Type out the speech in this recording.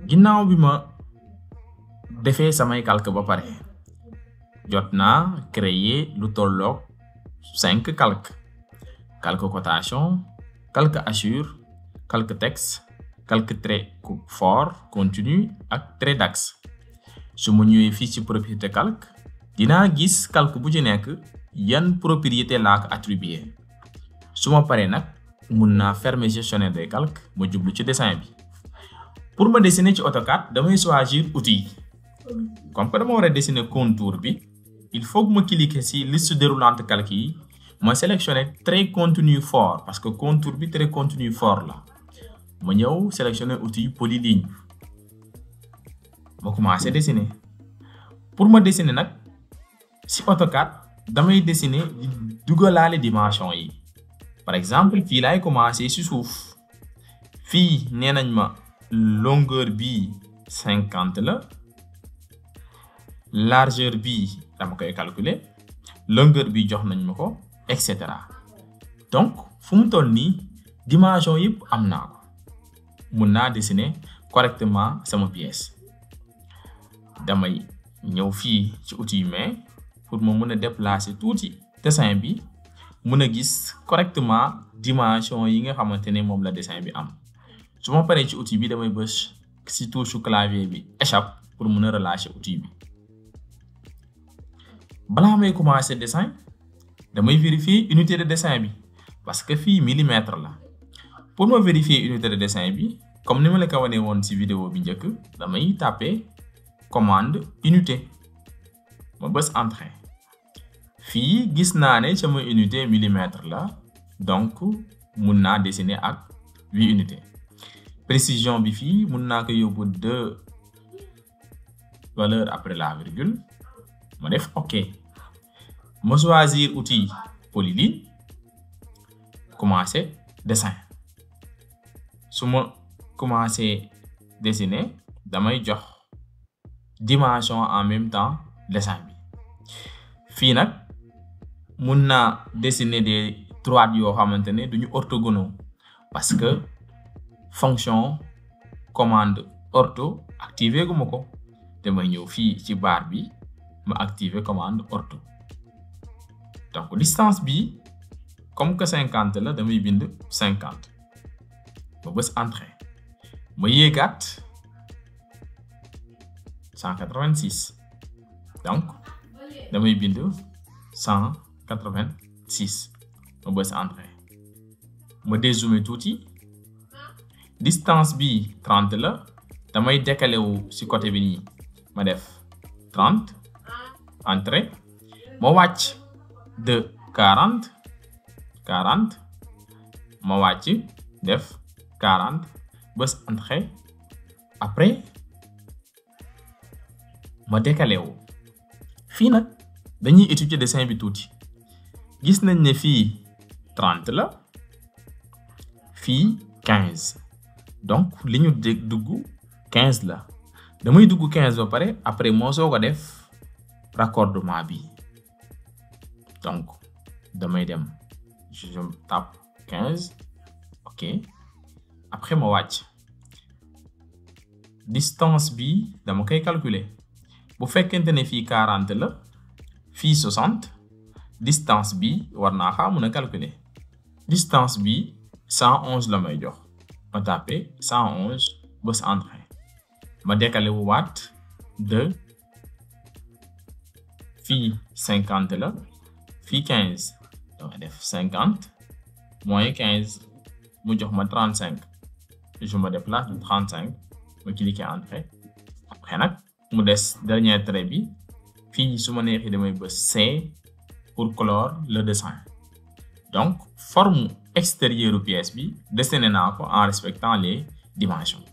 ginnaaw bi ma defee samay calque ba pare jot naa créer lu tolloog 5 calque cotation, calque assure, calque texte, calque trait fort continu ak trait d'axe. su ma ñëwee fii ci propriété calque dinaa gis calque bu ci nekk yan propriété laa ko attribué su ma paree nag mun naa fermer gestionnaire des calques ma jublu ci dessin bi. pour ma dessiner ci AutoCAD damay choisir outil yi comme que dama war a dessiner contour bi il faut que ma cliquer ci liste déroulante calque yi ma sélectionner trait continu fort parce que contour bi trait continu fort la ma ñëw sélectionner outil polyligne ma commencé dessiner. pour ma dessiner nag ci AutoCAD damay dessiner di dugalaale dimension yi par exemple fii laay commencé ci suuf fii nee nañ ma longueur bi 50 la largeur bi dama koy calculer longueur bi jox nañ ma ko et cetera donc fu mu toll nii dimension yëpp am naa ko mun naa dessiner correctement sama pièce. damay ñëw fii ci outil main pour ma mën a déplacer tuuti dessin bi mën a gis correctement dimension yi nga xamante ne moom la dessin bi am su ma paree ci outil bi damay bës ci touche clavier bi échappe pour mën a relâcher outil bi. balaa may commencer dessin damay vérifier unité de dessin bi parce que fii millimètre la pour ma vérifier unité de dessin bi comme ni ma la ko wane woon ci vidéo bi njëkk damay taper commande unité ma bës entrée fii gis naa ne sama unité millimètre la donc mun naa dessiner ak 8 unités précision bi fii mun naa ko yóbbu 2 valeurs après la virgule ma def OK ma choisir outil polyligne commencer dessin su ma commencer dessiner damay jox dimension en même temps dessin bi fii nag mun naa dessiner des droites yoo xamante ne duñu orthogonaux parce que fonction commande ortho activé gu ma ko damay ñëw fii ci barre bi ma activer commande ortho donc distance bi comme que 50 la damay bind 50 ma bës entrée ma yéegaat 186 donc damay bind 186 ma bës entrée ma dézoomer tuuti distance bi 30 la damay décaler wu ci côté bi nii ma def 30 entrée ma wàcc de 40 ma wàcc def 40 bës entrée après ma décalé wu fii nag dañuy étudier dessin bi tuuti gis nañ ne fii 30 la fii 15 donc li ñu dugg 15 la damay dugg 15 ba pare après moo soo ko def raccordement bi donc damay dem je tape 15 OK après ma wàcc distance bi dama koy calculer bu fekkente ne fii 40 la fii 60 distance bi war naa xaa mën a calculer distance bi 111 la may jox ma tapé 111 bës entrée ma décalé wu waat de fii 50 la fii 15 dama def 50 moins 15 mu jox ma 35 je me déplace de 35 ma cliquer entrée après nag mu des dernier trait bi fii su ma neexee damay bës C pour clore le dessin donc forme extérieure pièce bi dessiné naa ko en respectant les dimensions.